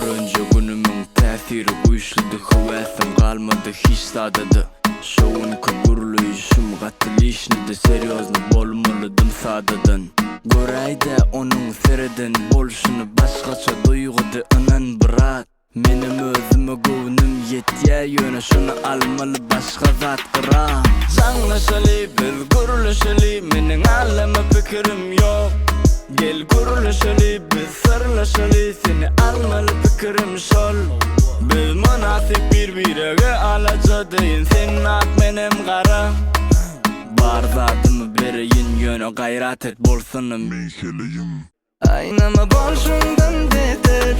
Görenje günümiň täsiri güýçlüdi Höwäsim galmady hiç zada-da Şo günki gürleýşim gaty lişnidi Serýozny bolmalydym sadadan Göräý-dä onuň sereden bolşuny Başgaça duýgudy ynan brat Menem özüme göwnüm ýetýä ýöne şony almaly başga zat gyra. Jaňlaşaly biz gürleşeli meniň alama pikirim ýok Gel gürleşeli biz syrlaşaly seni almaly pikirim şol Biz mynasyp bir birege alaja deýin sen ak menem gara Bar zadymy bereýin ýöne gaýrat et bolsunym. Men heleýim. Aýnama bolşuňdan beter.